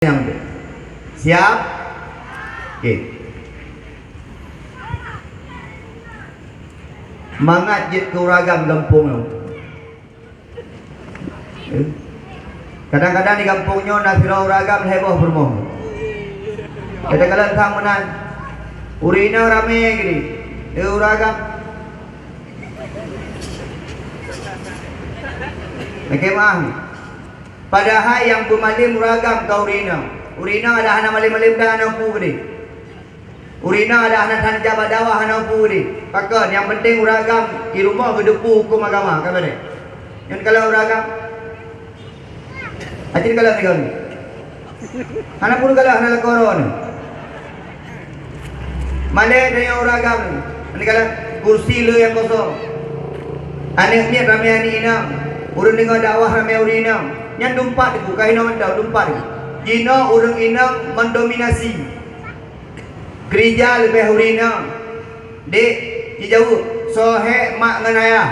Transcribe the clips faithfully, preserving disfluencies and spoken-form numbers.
Nyang tu. Siap? Okey. Mangat jeuet keu ureueng agam gampông nyoe. Eh. Kadang-kadang di gampông nyoe na sidroe ureueng agam lhèe boh peurumoh. Kadang-kadang sang meunan. Ureueng inong ramé gini. Eh, ureueng agam. Lakèe meu'ah. Padahai nyang peumalém ureueng agam ka ureueng inong. Ureueng inong adak hana malém-malém dan hana peue keudéh. Ureueng inong adak hana that jak bak dakwah hana peue keudéh. Pakon, nyang penting ureueng agam di rumoh geuteupeue hukôm agama, ka beureh. Nyan kalon ureueng agam. Aci kalon sigoe. Hana peue kalon, hana lakoe droeneuh. Malèe tanyoe ureueng agam, aneuk kalon kursi le nyang kosong. Aneuk miet ramé aneuk inong, ureueng deungö dakwah ramé ureueng inong. Nyan dumpat teungku, ka inoe mantong dumpat teungku. Jinoe ureueng inong mendominasi. Keurija leubeh ureueng inong. Dek, jijaweueb, soe hék mak ngon ayah?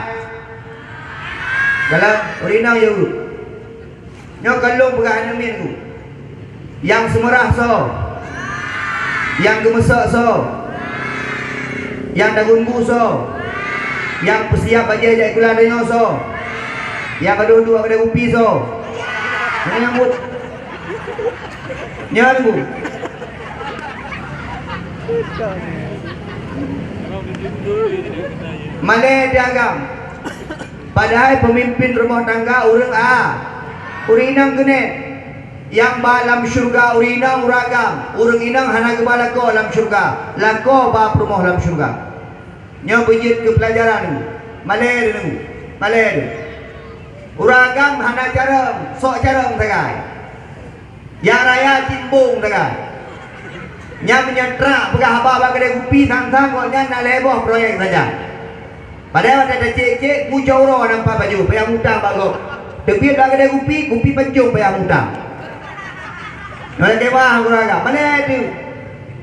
Galak ureueng inong jaweueb. Nyoe ka lôn peugah aneuk miet ku. Nyang seumeurah soe? Nyang geumeuseuk soe? Nyang dagun bu soe? Nyang peusiab bajèe jak sikula tanyoe soe? Nyang ka duek-duek kedai kupi soe? Hana nyang buet. Nyan bu. Malèe di agam. Padahai peumimpin rumoh tangga ureueng a, ureueng inong keuneuk. Nyang ba lam syeuruga ureueng inong ureueng agam, ureueng inong hana geuba lakoe lam syeuruga, lakoe ba peurumoh lam syeuruga. Nyoe beujeuet keu peulajaran, malèe deungoe, malèe deungoe. Ureueng agam hana carông, sok carông sagai. Nyang raya cit embong sagai. Nyan meunyoe trak peugah haba bak keudè kupi sang-sang gobnyan na lhèe boh proyek sajan. Padahai watèe tacék-cék, kucok uroe nampak baju, payah mutang bak gob. Teubiet bak keudè kupi, kupi pancong payah mutang. Ngon keuwah ureueng agam, malèe teuh.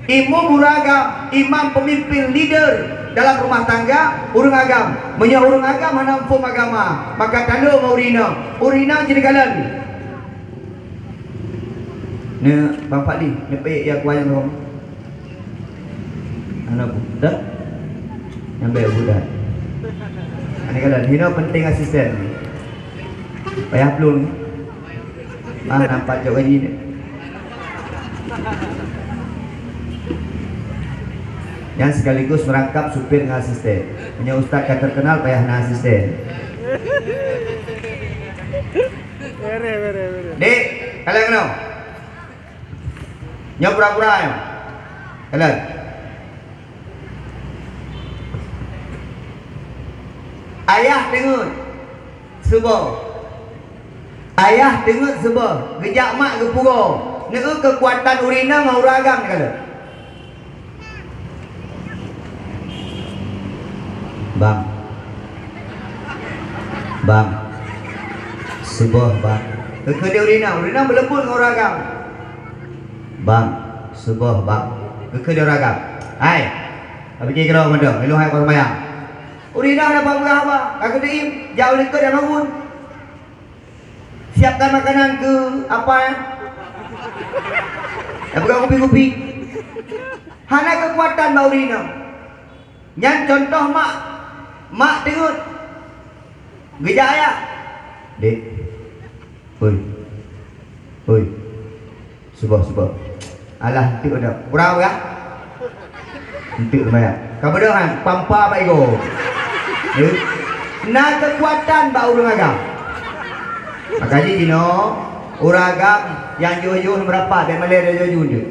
Imum ureueng agam, imam peumimpin, leader dalam rumah tangga, ureueng agam. Meunyoe ureueng agam hana muphom agama, maka talô ngon ureueng inong. Ureueng inong jeuet kalon. Nyoe Bang Fadli, neupeuék ya kuah nyang lom. Hana bu-, dah? Nyang bèk bu dah. Hana kalon, hino penting asisten. Payah plueng. Ah, nampak cok gaji ni. Nyan sekaligus merangkap supir ngon asisten. Meunyoe ustaz ka terkenal, payah na asisten. Bereh, bereh, bereh. Dek, kalian keunoe. Nyoe pura-pura nyoe. Kalian. Ayah teungeut seuboh. Ayah teungeut seuboh. Geujak mak geupugoe. Neu keukuatan ureueng inong ngon ureueng agam nyan kalon. Bang. Bang. Seuboh, Bang. Geukheun di ureueng inong, ureueng inong beuleumbot ngon ureueng agam. Bang. Seuboh, Bang. Geukheun di ureueng agam. Hai. Ka pike keudroe mantong, ilôn hai kuat seumayang. Ureueng inong dapat peugah haba, ka geuteuim, jak u likot nyang magun. Siapkan makanan keu apa, eh? Dah peugah kupi-kupi. Hana keukuatan bak ureueng inong. Nyan contoh mak. Mak teungeut. Geujak ayah. Dek. Oi. Oi. Seuboh, seuboh. Alah, enteuk dah. Kurang peugah? Enteuk seumayang. Ka beudôh han, pampa bak igoe. Eh? Na keukuatan bak ureueng agam. Maka jih jinoe, ureueng agam nyang jiôh-jiôh meurapat, bèk malèe laju-laju enteuk.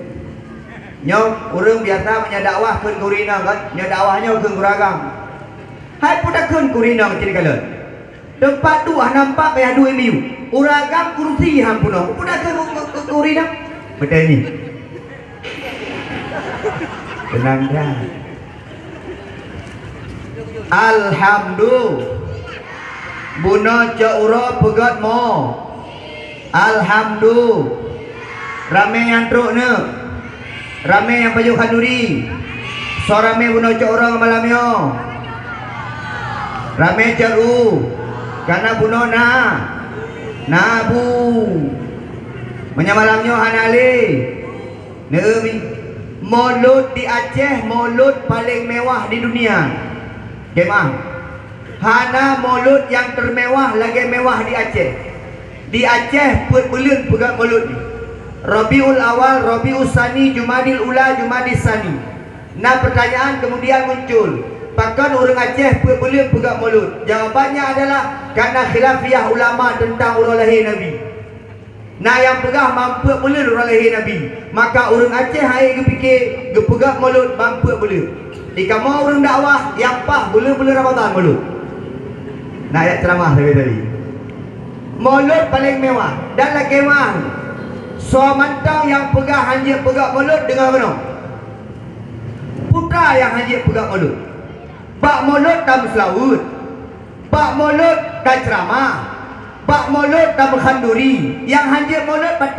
Nyoe ureueng biasa meunyoe dakwah kheun keu ureueng inong kan, nyoe dakwah nyoe kheun keu ureueng agam. Hai peue takheun keu ureueng inong cit kalon. Teumpat duek hana nampak payah duek M U. Ureueng agam kursi han peunoh. Peue takheun keu, keu, keu ureueng inong. Beutôi nyoe. Teunang dah. Alhamdulillah. Bunoe cok uroe peugöt mo. Alhamdulillah. Ramé nyang trok neuk. Ramé nyang pajoh khanduri. Soe ramé bunoe cok uroe ngon malam nyoe? Ramé cot u. Kana bunoe na. Na bu. Meunyoe malam nyoe hana lé, neueu mi. Molot di Aceh, molot paleng mewah di dunia. Kemah. Hana molot nyang teumewah lagée mewah di Aceh. Di Aceh peuet buleuen peugét molot nyoe. Rabiul Awal, Rabiul Sani, Jumadil Ula, Jumadis Sani. Na peutanyaan keumudian muncul, pakon ureuëng Aceh peuet buleuen peugét molot? Jawabannya adalah karena khilafiyah ulama teuntang uroe lahé Nabi. Na nyang peugah ban peuet buleuen uroe lahé Nabi, maka ureuëng Aceh han ék geupike geupeugét molot ban peuet buleuen. Di kamoe ureuëng dakwah nyang paih buleuen-buleuen Ramadhan molot. Na jak ceuramah sabe-sabe. Molot paleng mewah dan lakée meuah. Soe mantong nyang peugah han jeuet peugét molot deungoe keunoe. Peue nyang han jeuet peugét molot? Bak molot tameuseulaweuet, bak molot taceuramah, bak molot tameukhanduri, nyang han jeuet molot pat?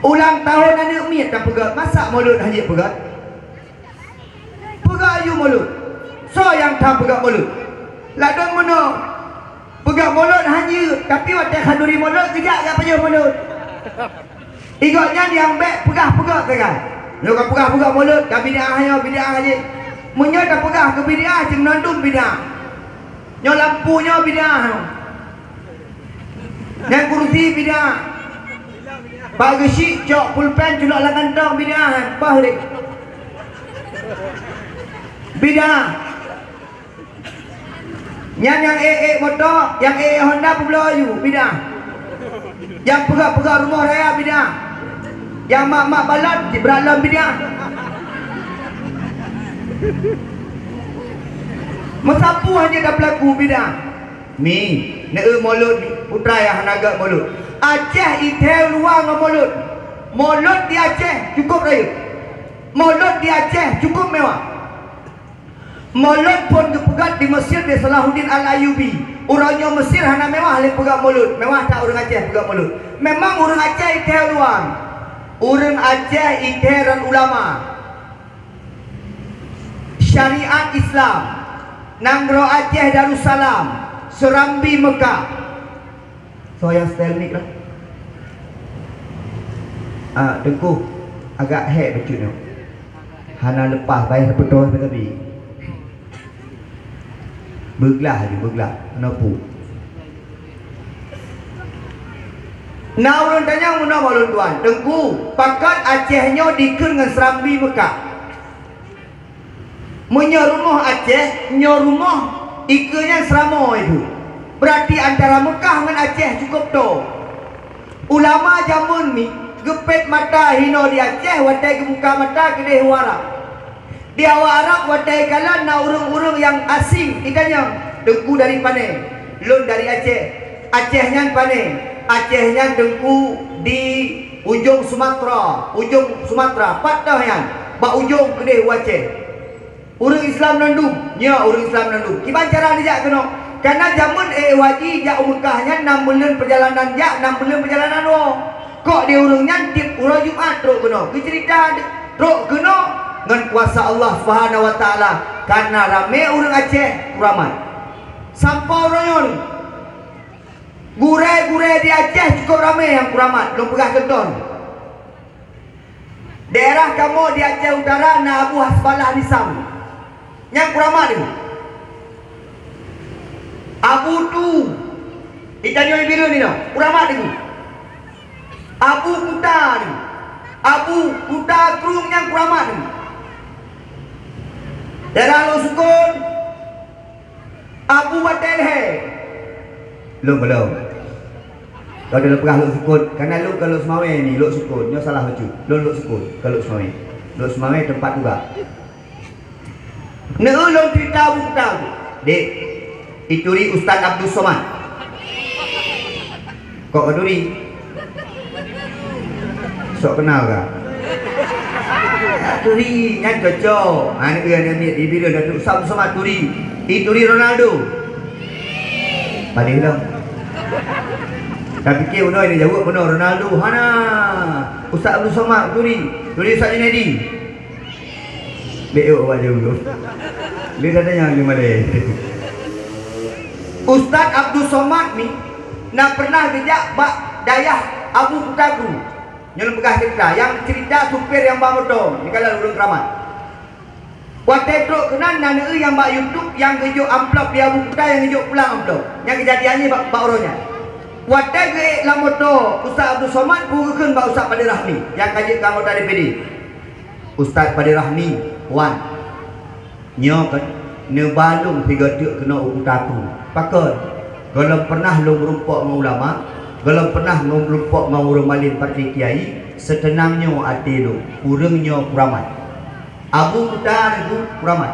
Ulang tahun aneuëk miet tapeugét, masa molot han jeuet peugét? Peugét aju molot. Soe nyang that peugét molot? Ladôm meunoe. Peugét molot han jeuet, tapi watée khanduri molot geujak jak pajoh molot. Igoe nyan nyang bék peugah-peugét sagai. Nyoe ka peugah-peugét molot, ka bid'ah nyoe, bid'ah jih. Meunyoe tapeugah keu bid'ah, cit meunan dum bid'ah. Nyoe lampu nyoe bid'ah nyoe. Nyang kursi bid'ah. Bak geusyik cok pulpen culok lam kantong bid'ah, paih lé. Bid'ah. Nyan nyang ék-ék moto, nyang ék-ék Honda peubloe aju, bid'ah. Nyang peugah-peugah rumoh raya, bid'ah. Nyang mak-mak balon, jibrat lom, bid'ah. Meusapeue hana tapeulaku, bid'ah. Mi, neueu molot mi, peue nyang hana gét molot. Aceh ithée luwa ngon molot. Molot di Aceh cukôp rayeuk. Molot di Aceh cukôp mewah. Molot phon geupeugét di Mesir di Salahuddin Al-Ayyubi. Uroe nyoe Mesir hana mewah lé peugét molot, mewah that ureuëng Aceh peugét molot. Memang ureuëng Aceh ithée luwa. Ureuëng Aceh ithée rot ulama. Syariat Islam, nanggroe Aceh Darussalam, Serambi Mekah. Soe nyang setel mik lah? Ah, Teungku, agak hék bacut nyoe. Hana leupah, payah tapeutoh sabe-sabe. Beuglah aju, beuglah. Hana peue. Na ureuëng tanyong meunoe bak ulôn tuan, "Teungku, pakon Aceh nyoe dikheun ngon Serambi Mekah?" Meunyoe rumoh Aceh, nyoe rumoh ikeue nyan seuramoe pu. Beurati antara Meukah ngon Aceh cukôp toe. Ulama jameun mi geupét mata hinoe di Aceh watée geubuka mata keudeh u Arab. Di awak Arab watée kalon na ureuëng-ureuëng nyang asing itanyong, "Teungku dari pane?" "Lôn dari Aceh." "Aceh nyan pane?" "Aceh nyan Teungku di ujong Sumatera, ujong Sumatera, pat teuh nyan, bak ujong keudeh u Aceh." Ureuëng Islam nan dum, nyoe ureuëng Islam nan dum. Kiban cara neujak keunoe? Kareuna jameun éh haji jak u Meukah nyan nam buleuen peurjalanan jak, nam buleuen peurjalanan woe. Kok di ureuëng nyan tieb uroe Jumat trok keunoe, geuceurita trok keunoe ngon kuasa Allah Subhanahu Wa Taala, kareuna ramé ureuëng Aceh kuramat. Sampoe uroe nyoe, gurée-gurée di Aceh cukôp ramé nyang kuramat. Lôn peugah cuntoh. Daerah kamoe di Aceh Utara na Abu Hasbalah Nisam. Nyang kuramat teungku. Abu Tu, di Tanjong Bireuen inoe, kuramat teungku. Abu Kuta teungku. Abu Kuta Krueng nyang kuramat teungku. Daerah Lhoksukon, Abu Batée Lehe. Lôn gohlom. Kau dah peugah Lhoksukon, kareuna lôn ka Lhokseumawe ni, Lhoksukon. Nyoe salah bacut. Lôn Lhoksukon, ka Lhokseumawe. Lhokseumawe teumpat juga. Neueu lôn ceurita Abu Kuta. Dek, ituri Ustaz Abdul Somad. Kok ka turi? Sok kenal ka? Turi, nyan cocok. Aneuk dia, aneuk miet, di Bireuen Datuk Sam Somad turi. Ituri Ronaldo. Paling dah. Tapi ke bunoe ini jawab bunoe Ronaldo. Hana. Ustaz Abdul Somad turi. Turi Ustaz Junaidi. Beu awak jaweueb. Dia dah tanya di mana? Ustaz Abdul Somad ni na pernah geujak bak dayah Abu Kuta Group. Nyoe lôn peugah ceurita, nyang ceurita supir nyang ba moto, dikalon ureuëng keuramat. Watée trok keunan na neu nyang bak YouTube nyang geujok amplop di Abu Kuta nyang geujok pulang amplop. Nyang keujadian nyoe bak, bak uroe nyan. Watée geuék lam moto Ustaz Abdul Somad, peue geukheun bak Ustaz Fadil Rahmi nyang ka jeuet keu anggota D P D. Ustaz Fadil Rahmi, wan. Nyoe kan, neuba lôn sigoe teuk keunoe u Kuta Group. Pakon? Gohlom pernah lôn meurumpok ngon ulama, gohlom pernah lôn meurumpok ngon ureuëng malem parti kiai, seuteunang nyoe até lôn, ureuëng nyoe keuramat. Abu Kuta Group keuramat.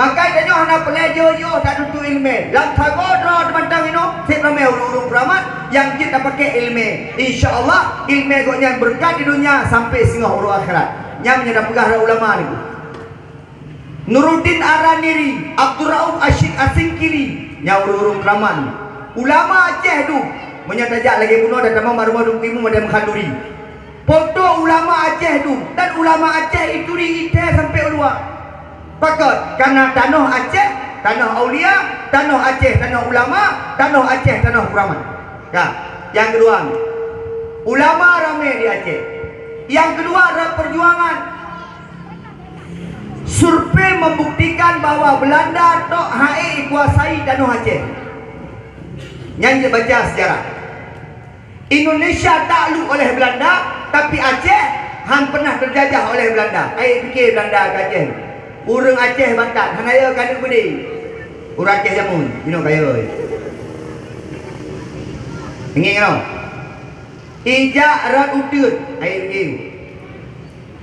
Maka tanyoe hana peureulée jiôh-jiôh tatuntut iéleumé. Lam sagoe droe teumantong inoe, seb ramé ureuëng-ureuëng keuramat nyang jeuet tapakék iéleumé. Insya Allah, iéleumé gobnyan beureukat di donya sampai singoh uroe akhirat. Nyan nyang tapeugah lé ulama nyoe. Nuruddin Ar-Raniri, Abdurrauf Asyik Asingkiri, nyan ureuëng-ureuëng keuramat nyan. Ulama Aceh dum, meunyoe tajak lagée bunoe tatamong barô-barô Teungku Imum Adam Khanduri. Poto ulama Aceh dum, dan ulama Aceh itu diitée sampai u luwa. Pakon? Karena tanoh Aceh, tanoh aulia, tanoh Aceh, tanoh ulama, tanoh Aceh, tanoh keuramat. Ka, nyang keudua, ulama ramé di Aceh. Nyang keudua adalah perjuangan. Survei membuktikan bahwa Belanda tok hana kuasai tanoh Aceh. Nyan jeuet baca sejarah. Indonesia takluk oleh Belanda, tapi Aceh han pernah terjajah oleh Belanda. Ai pike Belanda ke Aceh. Ureuëng Aceh batat, hana yo keuneuk beudé. Ureuëng Aceh jameun, inoe kaya. Ingat keunoe. Ijak rot uteuen, ai pike.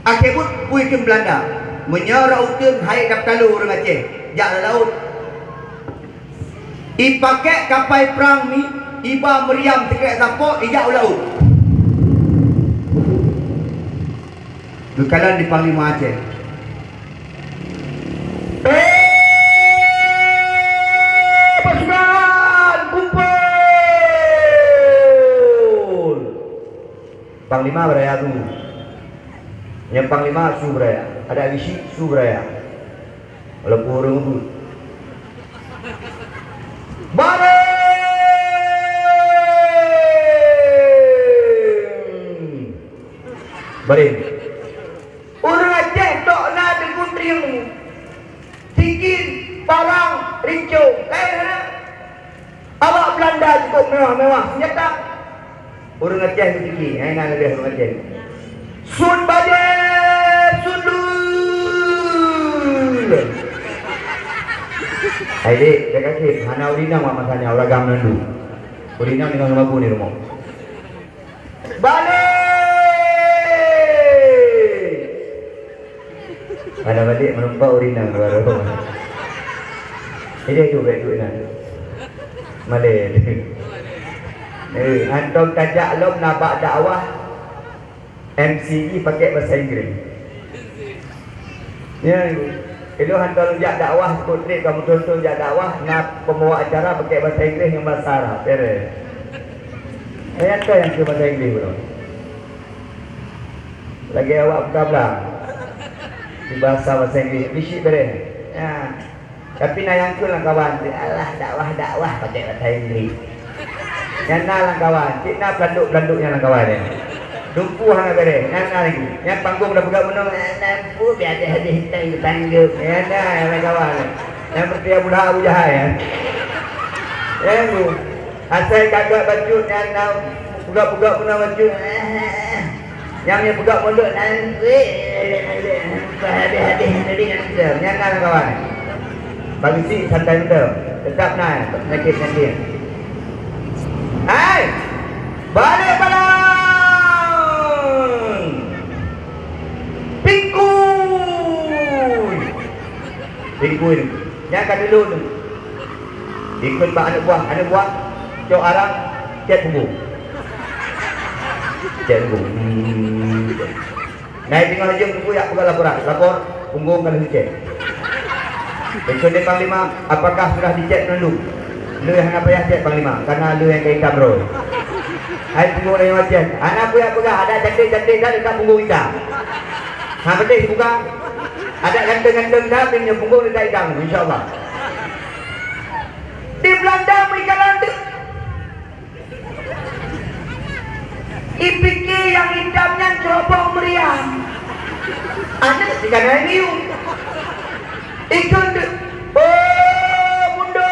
Akhé buet pui kheun Belanda. Meunyoe rot uteuen hai dap talo ureuëng Aceh, jak lam laôt. Ipakék kapai prang mi, iba meuriam sikrek sapo, ijak u laôt. Geukalon di Panglima Aceh. Pasukan kumpul! Panglima beuraya tu. Nyang panglima su beuraya, adak Bisyik su beuraya. Walaupun ureuëng ubit. Bareng! Bareng. Ureuëng Aceh tok na deungon trieng. Sikin, parang, rincong. Laén hana. Awak Belanda cukup mewah-mewah senjata. Ureuëng Aceh tu tinggi, hai na leubeh ureuëng Aceh. Sun bajée, sun lul. Hai dek, dak kakek, hana ureuëng inong mak masanya uragam nandu. Ureuëng inong dengan lembabu ni rumoh. Balik. Pada balik menumpah ureuëng inong baru. Jadi tu baik tu inong. Malée. Eh, hantom tajak lom nabak dakwah M C E pakai bahasa Inggris. Ya, ilong hantom jak dakwah, seukut trip kamoe tonton jak dakwah, na pembawa acara pakai bahasa Inggris ngon bahasa Arab. Beres. Ayat tu yang ke bahasa Inggris belum. Lagée awak buka blang. Di bahasa, bahasa Inggris, bisi beres. Ya. Tapi na nyang kheun lam kawan, "Alah, dakwah-dakwah pakai bahasa Inggris." Nyan na lam kawan, cit na pelanduk-pelanduk nyan lam kawan nyan. Dumpu hana beres, nyan na lagi. Nyan panggung dah peugah bunoe, "Nyan pu biar habéh-habéh itai tanggup." Nyan na lam kawan. Nyan seperti Abu Lahab, Abu Jahal nyan. Nyan bu. Asai kagak bacut nyan na peugah-peugah puna bacut. Nyang nyan peugah mulut nan, weh, habéh-habéh tadi nyang nyan kawan. Bagi si santai betul. Tetap na penyakit-penyakit. Hai! Balik balang! Pingkui! Pingkui. Nyang ka dulu tu. Ikut bak aneuk buah, aneuk buah cok arang, cét punggong. Cét punggong. Hmm. Naik tengah jam tu yak peugah laporan. Lapor, punggong ka lheueh cét. Ikut dia panglima, apakah sudah dicet nunduk? Lu yang hana payah cét panglima, karena lu yang ka itam roh. Hai punggong dari macam. Anak buah peugah ada cantik-cantik dah dekat punggong itam. Ha, betul bukan? Ada ganteng-ganteng dah, pinjam punggong dekat itam, insya Allah. Di Belanda mereka lantik. Ipike nyang itam nyan ceurobong meuriam. Aneuk si kana ngieng. Ikheun, "Oh, mundur!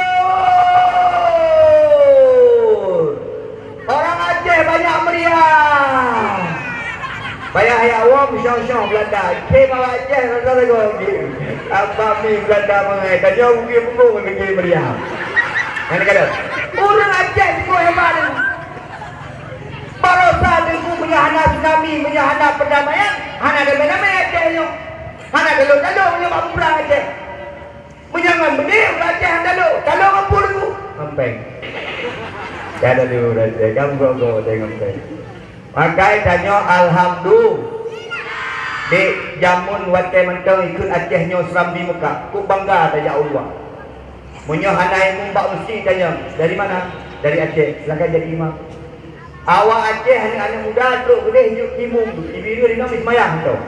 Orang Aceh banyak meriam!" Payah jak woe meusyong-syong Beulanda. Khem awak Aceh rasa lagoe geuh. Apa mi Beulanda mangai, tanyoe bukée punggong bukée meriam. Nyan ka lheueh. Ureueng Aceh sungguh hebat. Barosa Teungku, meunyoe hana tsunami, meunyoe hana peurdamaian, hana damai-damai Aceh nyoe. Hana galak-galak meunyoe bak muprang Aceh. Meunyoe ngon beudé, ureueng Aceh hana galak. Galak ngon peue Teungku? Ngon péng. Kada di ureueng Aceh, kan gogo Aceh ngon péng. Makai tanyoe alhamdulillah. Di jameun watée mantong ikheun Aceh nyoe seurambi Meukah. Kok bangga tajak u luwa. Meunyoe hana imeum bak meuseujid tanyoe, dari mana? Dari Aceh. Silakan jadi imam. Awak Aceh aneuk-aneuk muda trok keudeh jeuet keu imum, di Bireuen inoe meuseumbayang mantong.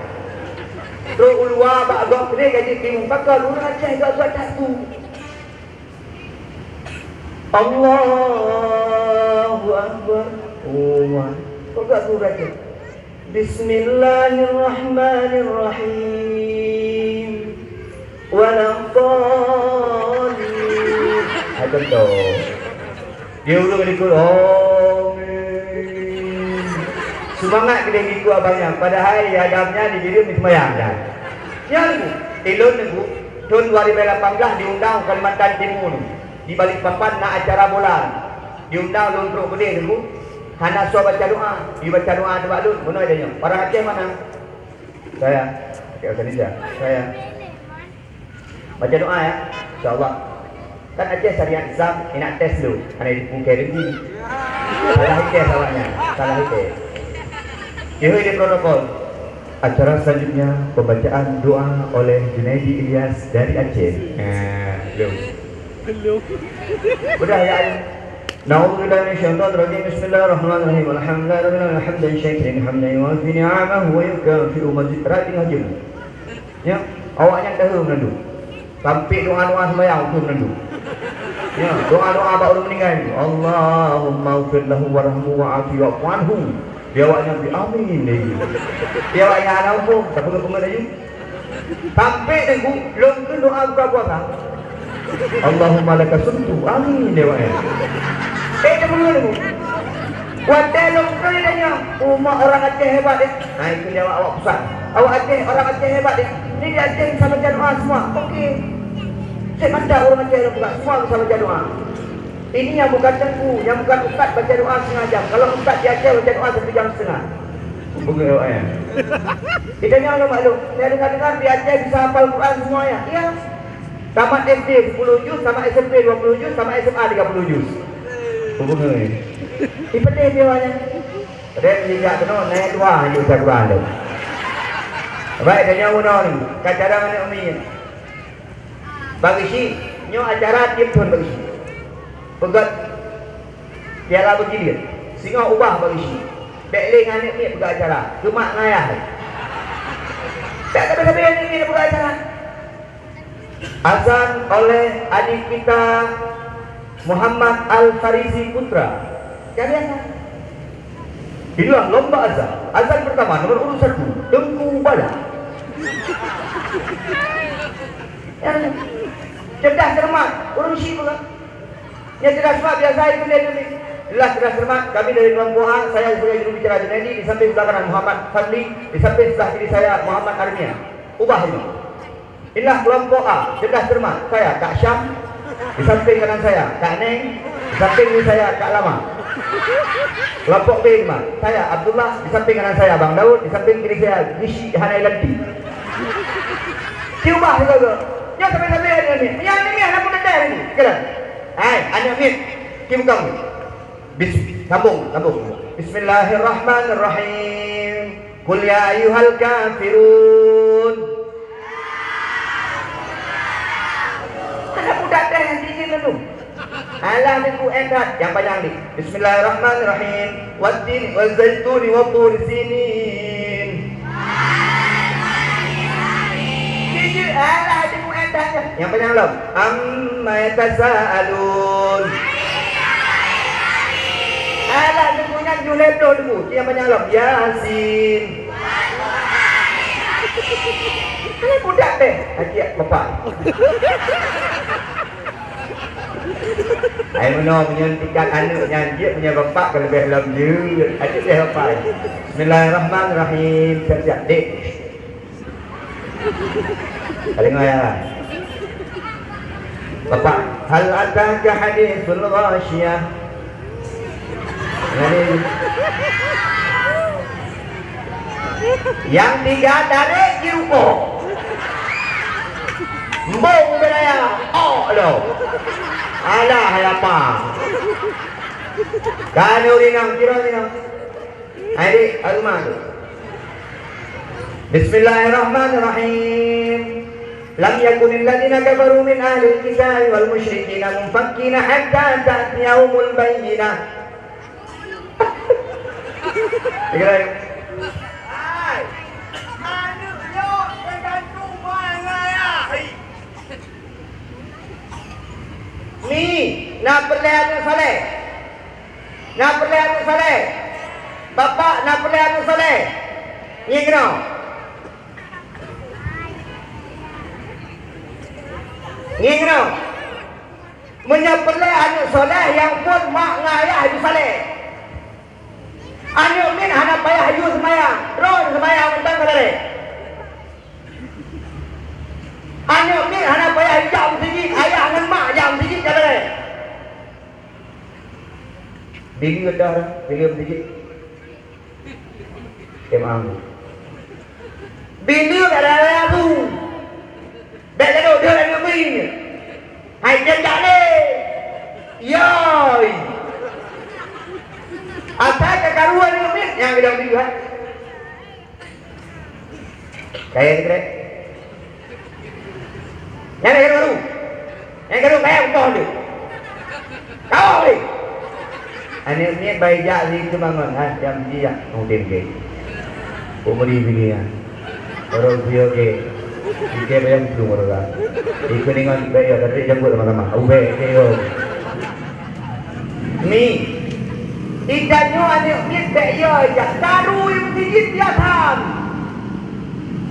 Trok u luwa bak gob keudeh ka jeuet keu imum, pakon ureueng Aceh gak-gak that su. Allahu Akbar. Oh, wah. Kok gak su raja? Bismillahirrahmanirrahim. Waladdallin. Hai, contoh. Dia ureueng dikheun, "Amin." Seumangat keudeh dikheun abang nyan, padahai di Adam nyan di Bireuen meuseumbayang nyan. Nyan, ilôn Teungku, thon dua ribu lapan belas diundang u Kalimantan Timur, di Balikpapan na acara bola. Diundang lôn trok keudeh Teungku. Hana soe baca doa, jibaca doa teuh bak lôn, bunoe tanyoe. Orang Aceh mana? Saya. Pakai bahasa Indonesia. Saya. Baca doa ya, insya-Allah. Kan Aceh syariat Islam, ingat tes dulu. Hana dipungkiri lagi. Salah tes awaknya, salah tes. Jihoi di protokol. Acara selanjutnya pembacaan doa oleh Junaidi Ilyas dari Aceh. Nah, belum. Belum. Udah ya. Na'udzubillahi minasyaitonirrajim. Bismillahirrahmanirrahim. Alhamdulillahirabbil alamin. Hamdan syakirin, hamdan yuwafi ni'amahu wa yukafi'u mazid. Rating aja. Ya, awaknyan dahulu meunandum. Sampai doa-doa sembahyang tu meunandum. Ya, doa-doa bak ureueng meninggai tu. Allahumma ighfir lahu warhamhu wa'afihi wa'fu anhu. Di awaknyan bi amin lagi. Di awaknyan hana umpung, tapi peungeut laju. Sampai Teungku, lôn kheun doa buka puasa. Allahumma laka sumtu. Amin, ya Allah. Eh, dia peungeut Teungku. Watèe lôn kheun dia nyoe, umat orang Aceh hebat, ya. Nah, itu dia awak, awak pesan. Awak Aceh, orang Aceh hebat, ya. Ini di Aceh bisa baca doa semua. Okey. Cek mantap orang Aceh, orang bukan. Semua bisa baca doa. Ini yang bukan teungku, yang bukan ustaz baca doa setengah jam. Kalau ustaz di Aceh baca doa satu jam setengah. Bukan doa, ya. Kita ni orang maklum. Saya dengar-dengar di Aceh bisa hafal Quran semua, ya. Iya. Tamat S D sepuluh juz, tamat S M P dua puluh juz, tamat S M A tiga puluh juz. Bukan, ya. Di pedih dia awaknya. Padahal jijak keunoe naik dua hana baca Quran tu. Baik, tanya unoe ni. Ka cara aneuk miet. Bak geuchik, nyoe acara tiep thon bak geuchik. Peugöt piala beugilir. Singoh ubah bak geuchik. Bèk lé ngon aneuk miet peugöt acara. Keu mak ngon ayah. Tak sabe-sabe aneuk miet peugöt acara. Azan oleh adik kita, Muhammad Al Farizi Putra. Kalian? Inilah lomba azan. Azan pertama, nomor urut satu, Teungku Bala. Ya, cerdas cermat, ureueng chik bukan? Ya, cerdas cermat biasa itu dia tu ni. Jelas cerdas cermat, kami dari kelompok A, saya sebagai juru bicara Junaidi, di samping sebelah kanan Muhammad Fadli, di samping sebelah kiri saya Muhammad Armia. Ubah ini. Inilah kelompok A, cerdas cermat. Saya, Kak Syam. Di samping kanan saya, Kak Neng. Di samping kiri saya, Kak Lama. Kelompok B ni, Mak. Saya, Abdullah. Di samping kanan saya, Bang Daud. Di samping kiri saya, Gishi Hana Ilanti. Cuba juga, go. Nyoe sampai-sampai ada ni. Yang ni, ni, anak muda dah ni. Kira. Hai, anak ni. Kim kamu. Bis-, sambung, sambung. Bismillahirrahmanirrahim. Qul ya ayyuhal kafirun. Anak muda dah yang tinggi tu. Alah ni ku endat yang panjang ni. Bismillahirrahmanirrahim. Wattini wazzaituni wa turi sinin. Jijik, alah ni ku endat yang panjang lom. Amma yatasaalun. Alah ni ku Nyan jeuet lhèe ploh ribu, nyang banyak lom, Yasin. Hana budak deh, aciek bapak. Hai meunoe, meunyoe tingkat aneuk nyan jeuet, meunyoe bapak ka leubeh lom jeuet. Aciek deh bapak. Bismillahirrahmanirrahim. Siap-siap, dek. Ka deungoe ya? Bapak, hal ataka haditsul ghasyiyah. Jadi, nyang tiga tarék jirukoe. Embong beuraya, ok lom. Alah, hai apa? Ka nyoe rinong, kira rinong. Hai dek, aruma tu. Bismillahirrahmanirrahim. Lam yakunil ladzina kafaru min ahlil kitabi wal musyrikina munfakkina hatta ta'tiyahumul bayyinah. Hai, aneuk nyoe teugantung mangat. Mi, na peureulèe aneuk saleh? Na peureulèe aneuk saleh? Bapak, na peureulèe aneuk saleh? Ngieng keunoe. Ngieng keunoe. Meunyoe peureulèe aneuk saleh, nyang phôn mak ngon ayah jeuet saleh. Aneuk miet hana payah yue seumayang, droe seumayang mantong ka lheueh. Aneuk miet hana payah jak meuseujid, ayah ngon mak jak meuseujid ka lheueh. Bili dah, bili meuseujid. Kemang. Bili dah, dah, dah, tu. Bèk gadoh deuh lagèe nyan. Hai, jak lé. Yoi. Asai ka karuan nyoe miet nyang geudong deuh, hai. Kaya ni, keren. Nyang lagèe baru. Nyang geudong kaya umpah tu. Kau ni. Aneuk miet bai jak situ bangon, ha, jam tiga. Udin ke. Umri bini, ha. Orang kuyo ke. Ike bayang belum orang. Ike dengan bayar, tapi jemput sama-sama. Ubek ke yo. Mi. Ika nyoe aneuk miet bèk yo jak karu meuseujid biasa.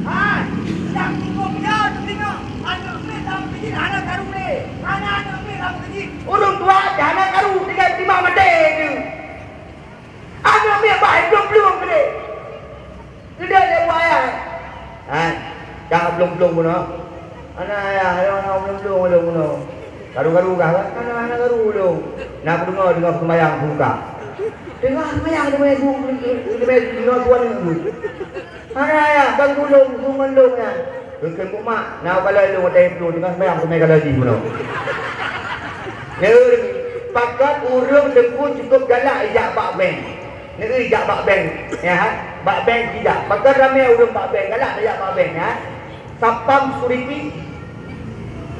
Hai, nyang cukup yo teutingok. Aneuk miet lam meuseujid hana karu lé. Hana aneuk miet lam meuseujid. Ureueng tuha hana karu tinggai timah maté tu. Aneuk miet bah plueng-plueng keudéh. Keudéh lé buet ayah. Hai, dah plueng-plueng bunoe. Hana ayah, hana plueng-plueng ulôn bunoe. Karu-karu kah, kan? Hana, hana karu ulôn. Na peudeungoe, deungoe seumayang buka. Teungoh seumayang, teungoh bu-, teungoh tuan nyan. Hana ayah, ban ulôn, ulôn nyan. Geukheun mak, na u kala lôn watèe plueng, teungoh seumayang teumé kala jih bunoe. Nyan, pakon ureueng teungku cukup galak ijak bak bank. Nyan ijak bak bank, ya, ha? Bak bank ijak. Pakon ramé ureueng bak bank, galak ijak bak bank, ya. Satpam security.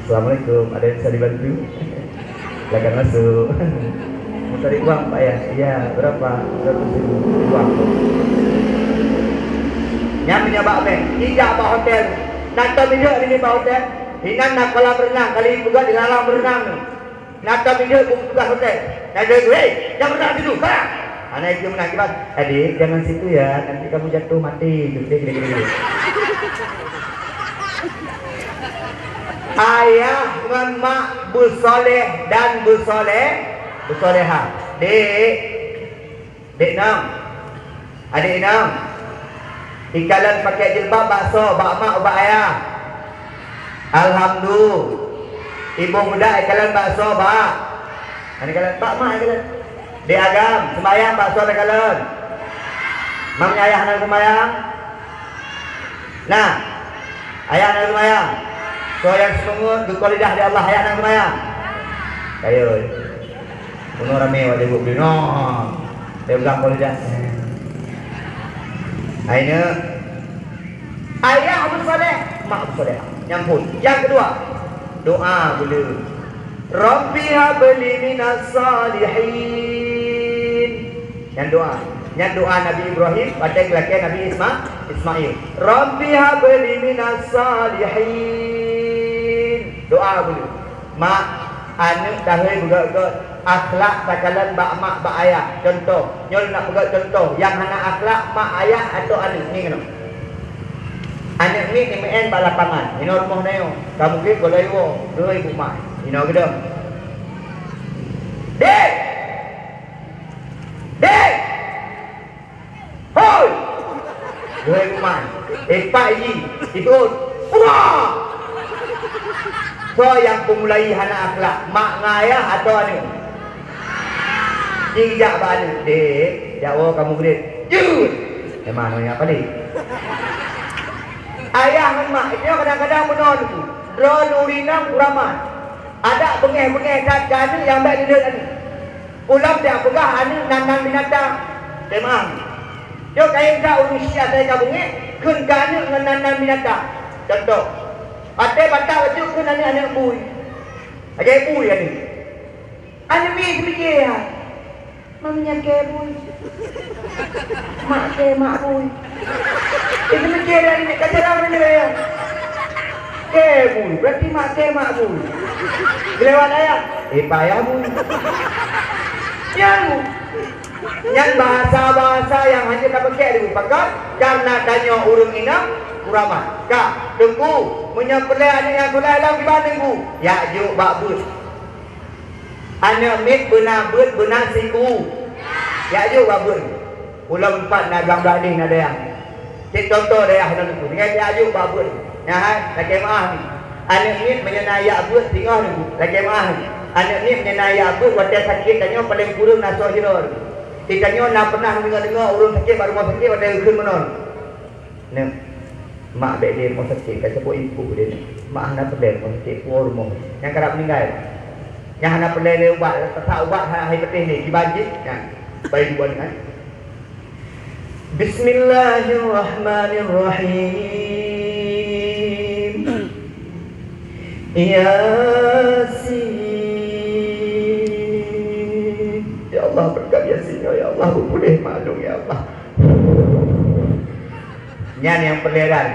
Assalamualaikum, ada yang bisa dibantu? Silakan masuk. Mau cari uang, Pak, ya? Iya, berapa? Seratus ribu. Uang. Nyan meunyoe bak bank, ijak bak hotel. Na tom idéh di bak hotel. Hinan na kolam renang, kali peugah di dalam renang. Na tom idéh bu petugas hotel. Na idéh tu, "Hei, jangan berenang situ, salah!" Hana idéh meunan kiban, "Adik, jangan situ ya, nanti kamu jatuh mati." Gitu, gitu, gitu. Ayah ngon mak beusoleh dan beusoleh, beusolehah. Dek, Dek inong, adik inong, ikalon pakèk jilbab bak soe, bak mak, bak ayah? Alhamdulillah. Ibu muda ikalon bak soe, bak? Hana ikalon, bak mak ikalon. Dek agam, seumayang bak soe takalon? Mak ngon ayah hana seumayang? Nah, ayah na seumayang. Soe nyang seumeungeut geukalon lidah di Allah, ayah na seumayang. Ayo. Bunoe ramé wajah geuh beunoe. Dia pegang kalon lidah. Akhirnya, ayah beusoleh, mak beusoleh. Nyang phôn. Nyang keudua, doa beu le. Rabbi habli minas salihin. Nyan doa. Nyan doa Nabi Ibrahim watèe geulakèe Nabi Isma-, Ismail. Rabbi habli minas salihin. Doa beu le. Mak, aneuk tahe beugöt-göt. Akhlak takalon bak mak, bak ayah. Cuntoh, nyoe lôn nak peugah cuntoh nyang hana akhlak mak ayah atau aneuk ni keunoe. Aneuk miet jimeu'en bak lapangan, inoe rumoh na nyoe, ka mugreb gohlom iwoe, "Hei, Bu Mak, inoe geudong." "Dek! Dek!" "Hoi!" Lheueh kuman, ipak iji, ikot. Pura! Soe nyang peumulai hana akhlak, mak ngon ayah atawa aneuk? Jijak bak aneuk, "Dek, jak woe kamoe mugreb." "Jeuet!" Memang nyoe nyang paléh. Ayah ngon mak, nyoe kadang-kadang meunoe teungku. Droeneuh ureueng inong kuramat. Adak beungéh-beungéh that keu aneuk nyang bèk lileuet aneuk. Ulôn jak peugah aneuk nan-nan binatang. Teuh meu'ah. Nyoe kayém that ureueng syiah asai ka beungéh, kheun keu aneuk ngon nan-nan binatang. Cuntoh, watèe batat bacut kheun aneuk-aneuk bui. Lagèe bui aneuk. Aneuk miet teumikir, "Hai, ma meunyoe kèe bui, mak kèe mak bui." Teumikir dari nyoe ka jarang deungö ya. Kèe bui, berarti mak kèe mak bui. Geulewat ayah, eh, payah bui. Nyan, nyan bahasa-bahasa nyang hana tapakèk di pakon, karena tanyoe ureueng inong kuramat. Ka, Teungku, meunyoe peureulèe aneuk nyang seuleh lom kiban Teungku, jak jok bak beuet. Aneuk miet beuna beuet beuna siku. Jak jok bak beuet. Ulôn pat na blang-blang deh na dayah. Cit contoh dayah nyoe teungku. Tinggai jak jok bak beuet. Nyan hai, lakèe meu'ah ni. Aneuk miet meunyoe na jak beuet singoh teungku. Lakèe meu'ah ni. Aneuk miet meunyoe na jak beuet watèe sakét tanyoe paleng kureueng na soe sidroe. Di tanyoe na pernah deungö-deungö ureueng sakét bak rumoh sakét watèe geukheun meunoe. Nyoe, mak bèk lé rumoh sakét, ka cabot ibu lé nyoe. Mak hana peureulèe rumoh sakét, puwoe rumoh. Nyang karab meuninggai. Nyang hana peureulèe lé ubat, tasak ubat hana hai peuteh lé, kiban jih. Nyan, bai dua nyan. Bismillahirrahmanirrahim. Yasin. Ya Allah, beureukat Yasin, ya Allah, beupuléh mak lôn, ya Allah. Nyan nyang peureulèe.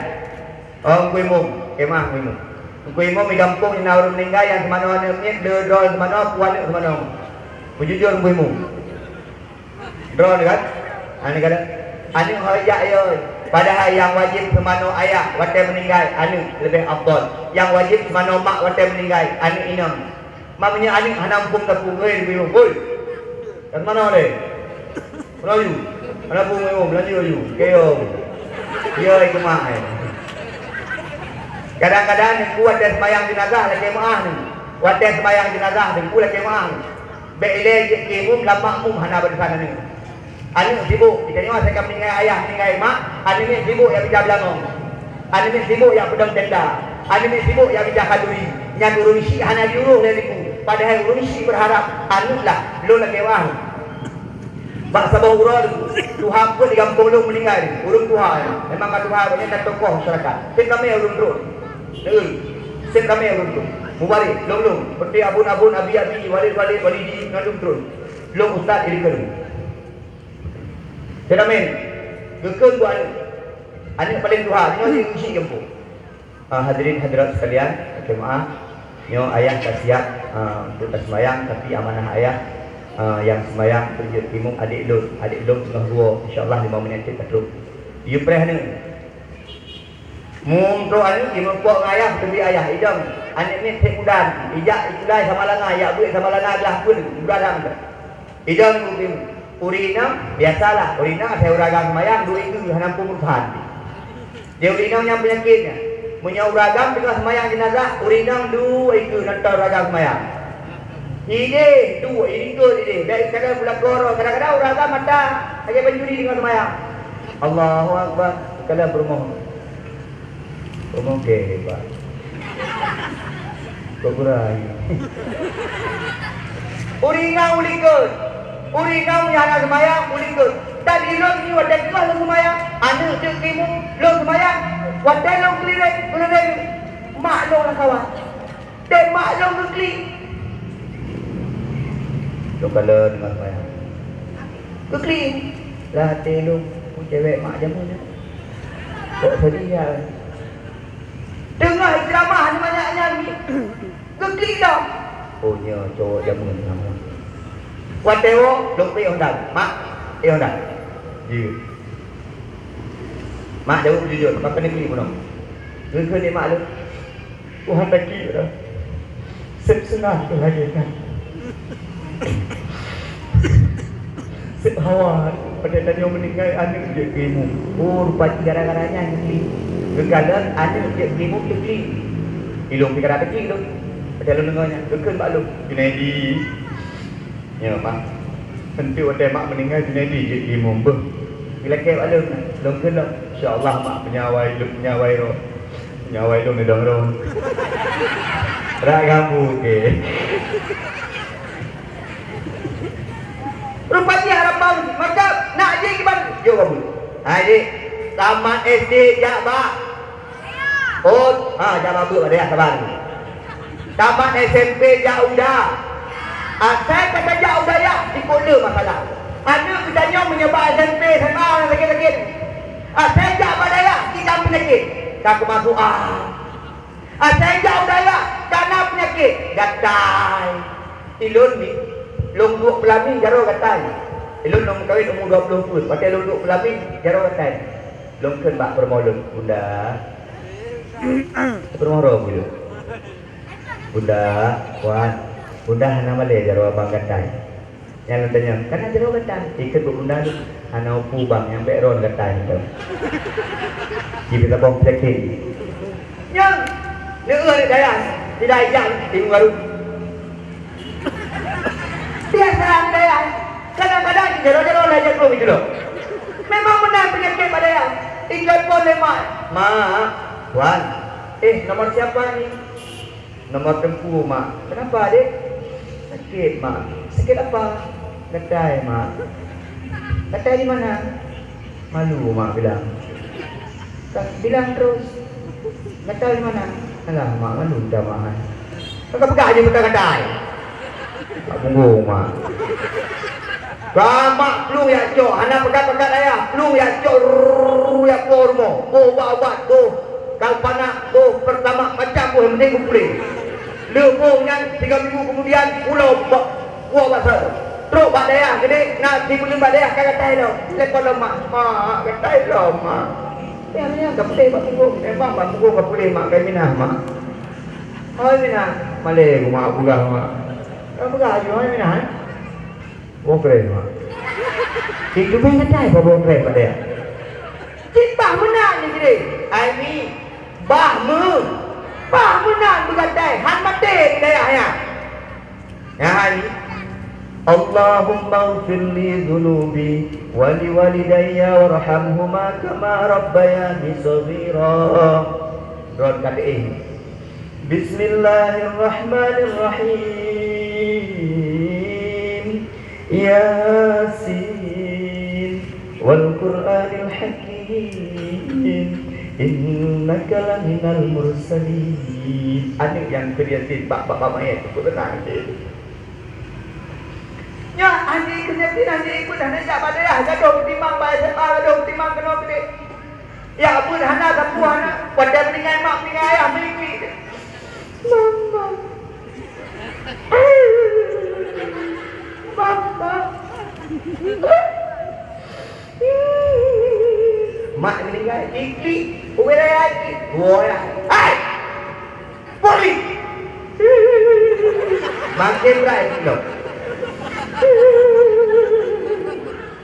Oh, Teungku Imum, khemah Teungku Imum. Teungku Imum di gampông na ureueng meuninggai nyang seumanoe aneuk miet, le droe seumanoe, pu aneuk seumanoe. Meujujur Teungku Imum. Droe kan? Aneuk kata, aneuk ho jak yo. Padahai nyang wajéb seumanoe ayah watèe meuninggai, aneuk leubeh afdol. Nyang wajéb seumanoe mak watèe meuninggai, aneuk inong. Mak meunyoe aneuk hana muphom sapeue, hei, Teungku Imum, hoi. Kat manoe lé? Meulaju. Hana peue, Teungku Imum, meulaju laju. Keu yo. Yo, ikeu mak, eh. Kadang-kadang Teungku watèe seumayang jeunazah lakèe meu'ah ni. Watèe seumayang jeunazah Teungku lakèe meu'ah ni. Bèk ilèe jeuet keu imum lam makmum hana barisan aneuk. Aneuk sibuk, geutanyoe asai ka meuninggai ayah, meuninggai mak, aneuk miet sibuk jak mita beulangong. Aneuk miet sibuk jak peudong tenda. Aneuk miet sibuk jak mita khanduri. Nyan ureueng syiek hana jiurôh lé Teungku. Padahai ureueng syiek beurharap aneuk lah lôn lakèe meu'ah. Bak saboh uroe tuha peuet di gampông lôn meuninggai, ureueng tuha nyan. Memang ka tuha, nyan ka tokoh masyarakat. Seb ramè ureueng trôn. Neu, seb ramè ureueng trôn. Mubarék, lôn-lôn, seperti abon-abon, abi-abi, walid-walid, walidi, ngon lôn trôn. Lôn ustaz di keue. Seb ramè. Geukheun buet aneuk. Aneuk paleng tuha, nyoe di uji gampông. Ah, hadirin hadirat sekalian, lakèe meu'ah, nyoe ayah ka siap, ah, untuk taseumayang, tapi amanah ayah, ah, nyang seumayang peujeuet imum adék lôn. Adék lôn teungoh duo, insya Allah lima menit cit ka trôk. Yue preh aneuk. Muphom trôk aneuk, jimeupok ngon ayah, teubiet ayah, idong. Aneuk miet sép mudan, ijak ikulai Samalanga, ijak beuet Samalanga glah pun, mudah dah. Idong ureueng inong, biasalah, ureueng inong asai ureueng agam seumayang, duek iku hana muphom peue-peue. Di ureueng inong nyang peunyakét nyan. Meunyoe ureueng agam teungoh seumayang jeunazah, ureueng inong duek iku nonton ureueng agam seumayang. Idéh, duek, iringkot idéh. Dari kadang pula koro, kadang-kadang ureueng agam mata lagèe pancuri teungoh seumayang. Allahu Akbar, kadang peurumoh. Peurumoh ke hebat. Kok kurang? Ureueng inong ulikot. Ureueng inong nyang hana seumayang ulikot. Dan ilôn nyoe watèe teungoh lôn seumayang, aneuk teuk timu lôn seumayang. Watèe lôn keulireng, keulireng mak lôn lam kawan. Dan mak lôn geuklik. Lôn kalon ngon seumayang. Geuklik. Lah até lôn, peue cewek mak jameun nyoe. Kok sedih ya. Teungoh ijramah nyoe manyak nyan. Geuklik lom. Oh, nyoe cowok jameun nyoe. Watèe woe, lôn peuék Honda. Mak, ék Honda. Jeuet. Mak, jaweueb jujur, pakon neuklik bunoe? Geukheun lé mak lôn. Tuhan taklik dah. Seb seunang keu lagèe nyan. Seb hawa, padahai tanyoe meuninggai aneuk jeuet keu imum. Oh, rupa jih gara-gara nyan geuklik. Geukalon aneuk jeuet keu imum geuklik. Ilôn pih ka taklik lôn. Padahai lôn deungö nyan. Geukheun bak lôn. Junaidi. Ya, Mak. Enteuk watèe mak meuninggai, Junaidi jeuet keu imum beuh. Geulakèe bak lôn, lôn kheun lom. Insya Allah, Mak, meunyo awai lôn, meunyo awai roh. Meunyo awai lôn neudong roh. Rak gabu kèe. Rupa jih harap bau, maka nak jih kiban. Jok gabu. Hai, Dik. Tamat S D jak bak Oh, ha, jak bak beuet bak dayah saban. Tamat S M P jak u dayah. Asai ka tajak u dayah, ikôt le masalah. Aneuk geutanyoe meunyoe bak S M P, S M A nyang sakét-sakét. Asai jak bak dayah, cit ka peunyakét. Ka keumasuk ah. Asai jak u dayah, ka na peunyakét. Gatai. Ilôn ni, lôn duek peulami jaroe gatai. Ilôn lôn meukawen umu dua ploh thôn. Watèe lôn duek peulami jaroe gatai. Lôn kheun bak peurumoh lôn, "Bunda." Peurumoh roh bak lôn. "Bunda, wan, Bunda hana malèe jaroe abang gatai." Nyan lôn tanyong, "Kana jaroe gatai?" Ikheun bak bunda lôn, "Hana upu bang, nyang bèk ron gatai nyan." Jibri tabong peulakèe. Nyan, neueu dayah, sidai jak di muka rumah. Biasa dayah, kadang-kadang jaroe-jaroe lagèe nyan keudroe. Memang meunan peunyakét bak dayah. Ijok phôn lé mak. "Mak, wan. Eh, nomor siapa ni?" "Nomor Teungku, Mak." "Kenapa, Dek?" "Sakét, Mak." "Sakét apa?" "Gatai, Mak." "Gatai di mana?" "Malu, Mak, bilang." "Ka bilang terus." "Gatai di mana?" "Alah, Mak, malu minta maaf." Ka peugah jih buta gatai. Ka punggong, Mak. Ka mak plueng jak cok, hana peugah-peugah dayah, plueng jak cok, rrrr, jak po rumoh. Boh ubat-ubat, boh kalpanak, boh pertamax, macam boh nyang penting geupuléh. Le boh nyan, tiga minggu kemudian, pulo bak, pulo bak seuh. Trok bak dayah, geude, na sibuleuen bak dayah, ka gatai lom. Telepon lom mak, "Mak, gatai lom, Mak." Nyan, nyan, ka puléh bak punggong. Memang bak punggong ka puléh, Mak, ka minah, Mak. Hai minah, malèe geuh mak peugah mak. Ka peugah aju hai minah, eh? Boh krèh mak. Itu pih ngetai bak boh krèh pada. Cit bah meunan ni jih. Ai mi, bah meu. Bah meunan beugatai, han maté di dayah nyan. Nyan hai mi. Allahumma ighfir li dzunubi wa li walidayya warhamhuma kama rabbayani shaghira. Ron ka teuéh. Bismillahirrahmanirrahim. Yasin. Wal Qur'anil Hakim. Innaka laminal mursalin. Aneuk nyang keu Yasin bak, bak, bak manyèt, teupeu teunang cit. Nyoe, aneuk keu Yasin, aneuk ikut hana jak bak dayah, gadoh timang bak S M A, gadoh timang keunoe keudéh. Ya ampôn, hana sapeue hana. Watèe meuninggai mak, meuninggai ayah, meuninggai. Mama. Mama. Mak meuninggai, iklik, ubé raya iklik. Woe lah. Hai! Poli! Makin berat iklik lom.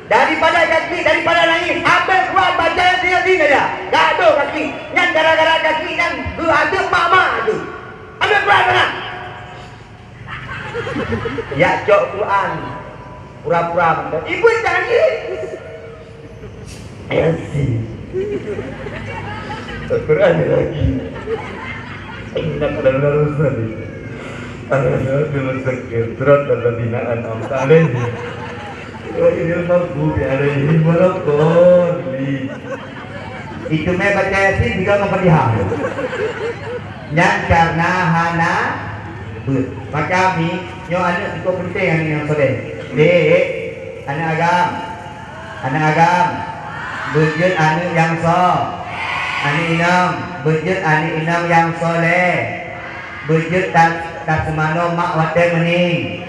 Daripada kaki, daripada nangis, habéh Quran baca Yasin saja. Gadoh kaki. Nyan gara-gara kaki nyan geuadeueb mak-mak tu. Habéh Quran sana. Ya cok Quran. Pura-pura mantap. Ibu janji. Yasin. Al-Quran lagi. Innaka laminal mursalin. Ala siratal mustaqim. Siratal ladzina an'amta 'alaihim. Ghairil maghdubi 'alaihim waladdallin. Itu meh baca Yasin juga ngon Fatihah. Nyan karena hana beuet. Maka mi, nyoe aneuk cukup penting aneuk nyang soleh. Dek, aneuk agam. Aneuk agam, beujeuet aneuk nyang so-, aneuk inong, beujeuet aneuk inong nyang soleh. Beujeuet ta-, taseumanoe mak watèe meuning.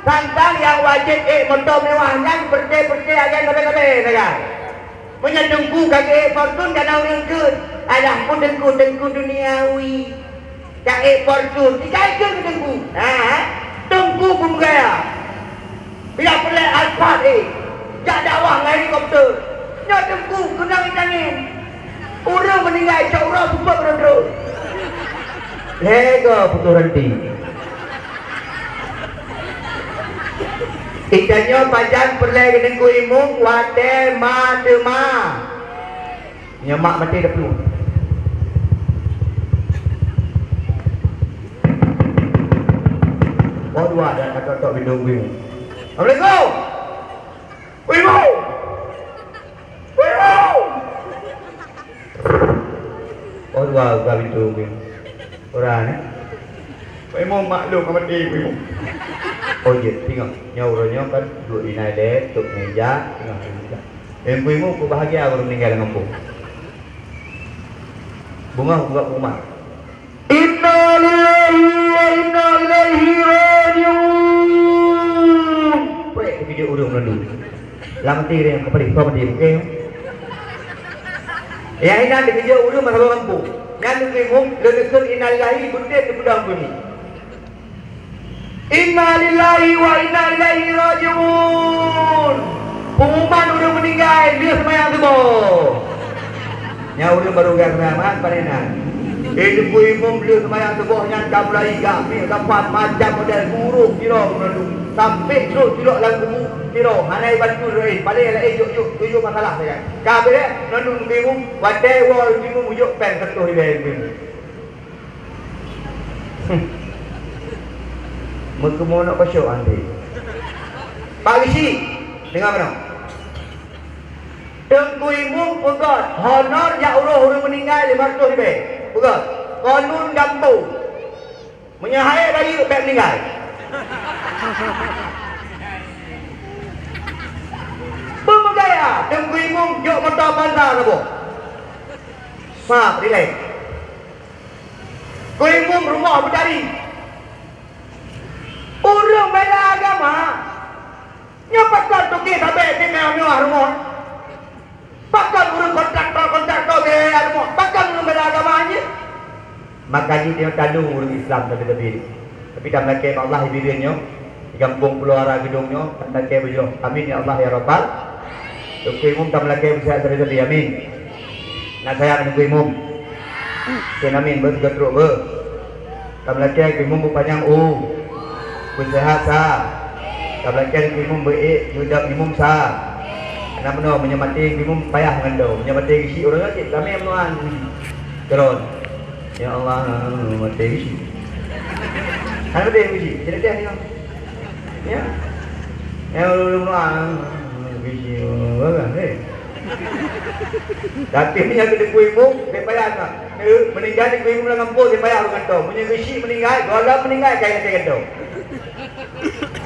Sang-sang nyang wajéb ék moto mewah nyan peureté-peureté agen sabe-sabe sagai. Meunyoe teungku ka geuék Fortuner kana ureuëng kheun, alah pun teungku-teungku duniawi. Ka ék Fortuner, tinggai keu teungku. Ha? Teungku peumeugaya. Bila peureulée Alphard ék, jak dakwah ngon helikopter. Nyoe teungku keunong itangieng. Ureuëng meuninggai cok uroe peubuet meudroe. Lego putus ranti. Itanyoe pajan peureulée keu teungku imum watée ma teuma. Nyoe mak maté dah peue. Oh dua dan kata tok bidung bidung. Assalamualaikum. Ibu. Ibu. Oh dua buka pintu bidung. Orang eh. Ibu maklum sama dia ibu. Oh je, tengok. Nyawa orang nyawa kan duduk di nai deh, tok meja, tengok meja. Yang ibu ku bahagia baru meninggal dengan pun. Bunga buka rumah. Inna lillahi wa inna ilaihi raji'un. Prek terkejut urang lalu. Mati dia, kepala, kau mati, okey? Ya, ini ada kerja urus masalah lampu. Yang lebih mung, lebih inna lillahi, betul tu pedang bunyi. Inna lillahi wa inna ilaihi raji'un. Pengumuman ureuëng meninggai, lheueh seumayang suboh. Nyan ureuëng baru gak seumayang, panen nan. Eh, Teungku Imum lheueh seumayang suboh nyan ka mulai gak, mik gapan macam model burung sidroe meunurun. Sampai trok sidroe lam kubu sidroe, hana ibantu droe, paléng laén jok-jok tujoh masalah sagai. Ka beureh, meunurun Teungku Imum, watée woe Teungku Imum ujok péng seratus ribèe Teungku Imum. Meukeumeunoe pasyok anti. Pak Geuchik, deungoe meunoe. Teungku Imum peugöt honor jak uroe ureuëng meuninggai lima ratus ribèe. Peugöt. Konon gampông. Meunyoe hai rayeuk bèk meuninggai. Peumeugayak, Teungku Imum jok moto Avanza saboh. Sab, rilek. Teungku Imum rumoh beutari. Ureuëng bela agama, nyoe pakon toke sabe mewah-mewah rumoh? Pakon ureuëng kontraktor-kontraktor mewah rumoh? Pakon ureuëng bela agama nyoe? Maka jih nyoe tanu ureuëng Islam sabe-sabe. Tapi tameulakée bak Allah di bireuen nyoe, di gampông Pulo Ara Geudong nyoe, tameulakée beujroh. Amin ya Allah ya Rabbal. Teungku Imum tameulakée beuseuhat sabe-sabe. Amin. Na sayang Teungku Imum. Keu amin beuh, tiga trok beuh. Tameulakée Teungku Imum beupanyang u. Beuseuhat sa. Tameulakée Teungku Imum beuék, beudap Imum sa. Hana meunoe, meunyoe maté Teungku Imum payah ngon droe. Meunyoe maté Geuchik ureuëng cit ramé meunoan. Keron. Ya Allah, maté Geuchik. Hana maté Geuchik. Cededah nyoe. Ya. Ya, ulôn doa, bisi, eh. Tapi meunyoe keu Teungku Imum, saya payah nak. Eh, meuninggai Teungku Imum lam gampông, saya payah ureuëng kantô. Meunyoe Geuchik meuninggai, gohlom meuninggai, kai kantô.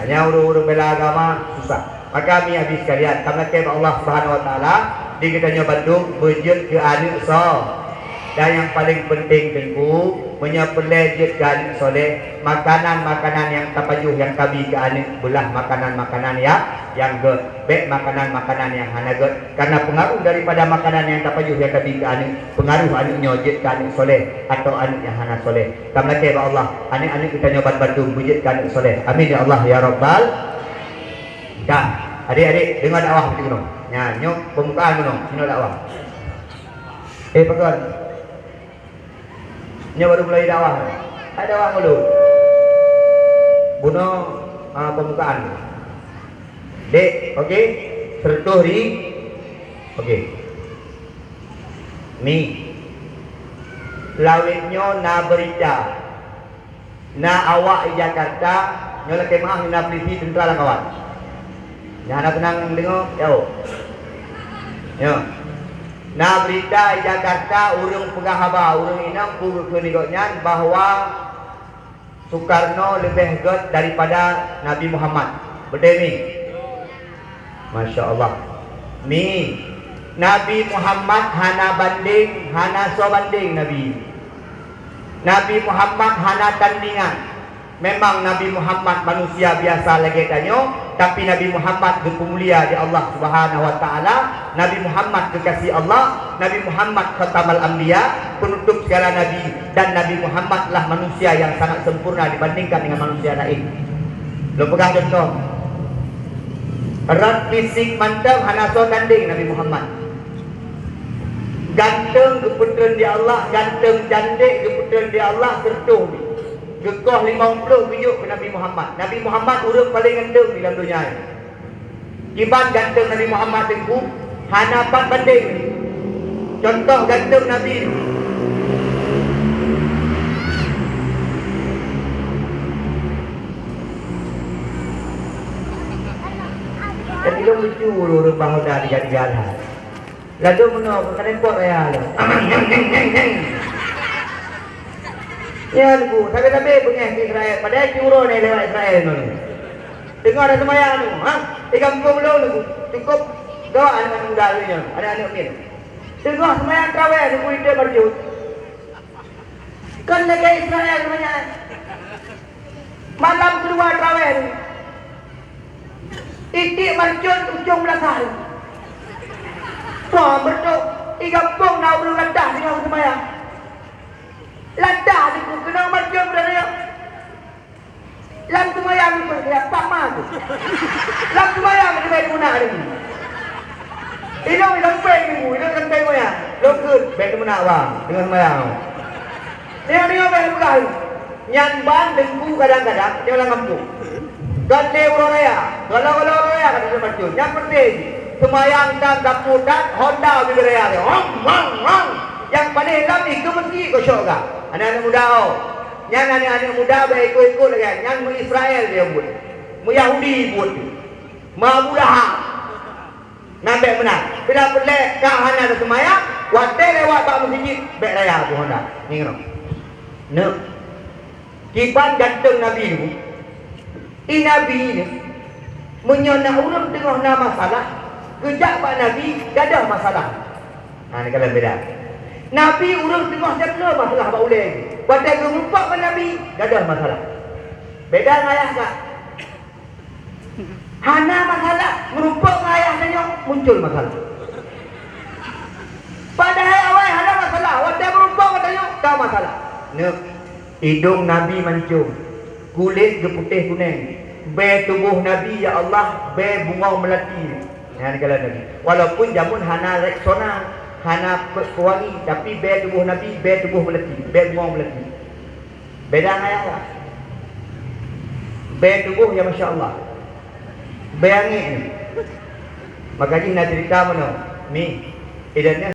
Hanya ureuëng-ureuëng bela agama, susah. Maka, mi abi sekalian, tameulakée bak Allah Subhanahu Wa Taala, di geutanyoe bandum beujeuet keu aneuëk so. Dan nyang paleng peunteng Teungku, meunyoe peureulée jeuet keu aneuëk soleh, makanan-makanan nyang tapajoh nyang tabi keu aneuëk beulah makanan-makanan nyang, nyang gét. Bék makanan-makanan nyang hana gét, karna peungaruh daripada makanan nyang tapajoh nyang tabi keu aneuëk, peungaruh aneuëk nyoe jeuet keu aneuëk soleh atawa aneuëk nyang hana soleh. Tameulakée bak Allah, aneuëk-aneuëk geutanyoe banmandum beujeuet keu aneuëk soleh. Amin ya Allah ya Rabbal. Dah, adik-adik, deungoe dakwah beutôi keunoe. Nyan, nyoe peumukaan keunoe, keunoe dakwah. Eh, pakon? Nyoe baru mulai dakwah. Hai dakwah dulu. Bunoe, ah, pembukaan. Dek, okey. Seratus ri-, okey. Mi. Lawét nyoe na berita. Na awak di Jakarta, nyoe lakée meuáh na polisi teuntra lam kawat. Nyang hana teunang deungoe, yo. Nyoe. Na berita di Jakarta, ureuëng peugah haba, ureuëng inong ku geukheun lé gobnyan bahwa Soekarno leubeh gét daripada Nabi Muhammad. Beutôi mi? Masya Allah. Mi, Nabi Muhammad hana banding, hana soe banding Nabi. Nabi Muhammad hana tandingan. Memang Nabi Muhammad manusia biasa lagée tanyoe, tapi Nabi Muhammad geupeumulia di Allah Subhanahu Wa Taala. Nabi Muhammad kekasih Allah, Nabi Muhammad khatamal anbiya, penutup segala nabi, dan Nabi Muhammad lah manusia yang sangat sempurna dibandingkan dengan manusia lain. Lôn peugah contoh, rot fisik mantong hana soe tanding Nabi Muhammad. Ganteng geupeutreun di Allah, ganteng cantik geupeutreun di Allah, seureutôh. Geukoh limong ploh geujok keu Nabi Muhammad. Nabi Muhammad ureuëng paleng ganteng di lam donya nyoe. Kiban ganteng Nabi Muhammad teungku, hana pat banding. Contoh ganteng Nabi. Jadi lôn lucu ureuëng bah udah digadan-gadan. Ladôm meunoe, bukan impor raya lom. Ya, Teungku, sabe-sabe beungéh keu Israel. Padahai keu uroe nyoe lewat Israel nyoe. Teungoh ada seumayang nyoe, ha? Di gampông lôn, Teungku. Cukup dua aneuk muda lôn nyoe, aneuk-aneuk miet. Teungoh seumayang tarawih, Teungku, di Teuk Marjut. Kan lagée Israel seumayang. Malam keudua tarawih, Teungku. Tiek marcon ujong beulasai. Wah, beutôi, di gampông na ureuëng latah deungon seumayang. Latah di ku keunong marcon beuraya. Lam seumayang tu, ya, tak ma tu. Lam seumayang tu, baik guna ni. Inong sampai minggu, inong sampai moyang. Lokot, baik guna, bang, dengan seumayang. Tengok-tengok, baik peugah. Nyan ban teungku kadang-kadang nyoe lam gampông. Kon lé uroe raya, kalau-kalau uroe raya ka teumacon. Nyang penting, seumayang tan, gampông tan, honda bibir raya teh. Hong, hong, hong. Nyang paléng lam di keu meuseujid keu syok gah. Aneuk-aneuk muda, oh. Nyan aneuk-aneuk muda beu ikot-ikot lagèe nyan, meu Israel dia buet. Meu Yahudi buet. Meu Abu Lahab. Nyan bèk meunan. Bila peureulèe ka hana teuseumayang, watèe lewat bak meuseujid, bèk raya tu honda. Ngieng keunoe. Neuk. Kiban ganteng Nabi nyoe. I Nabi nyoe, meunyoe na ureuëng teungoh na masalah, geujak bak Nabi, gadoh masalah. Ha, nyan kalon beda. Nabi ureuëng teungoh na masalah bak ulèe. Watèe geumeurumpok bak Nabi, gadoh masalah. Beda ngon ayah kah? Hana masalah, meurumpok ngon ayah tanyoe muncul masalah. Padahai awai hana masalah, watèe meurumpok ngon tanyoe ka masalah. Neuk, idong Nabi mancong, kulét geuputéh kunèng, bèe tuboh Nabi, ya Allah, bèe bungong meulati. Nyan kala Nabi. Walaupun jameun hana Rexona, hana pe-, pewangi, tapi bèe tuboh Nabi, bèe tuboh meulati, bèe bungong meulati. Beda ngon ayah. Bèe tuboh ya masya Allah. Bèe angèk ni. Maka jih na cerita meunoe. Mi, idannya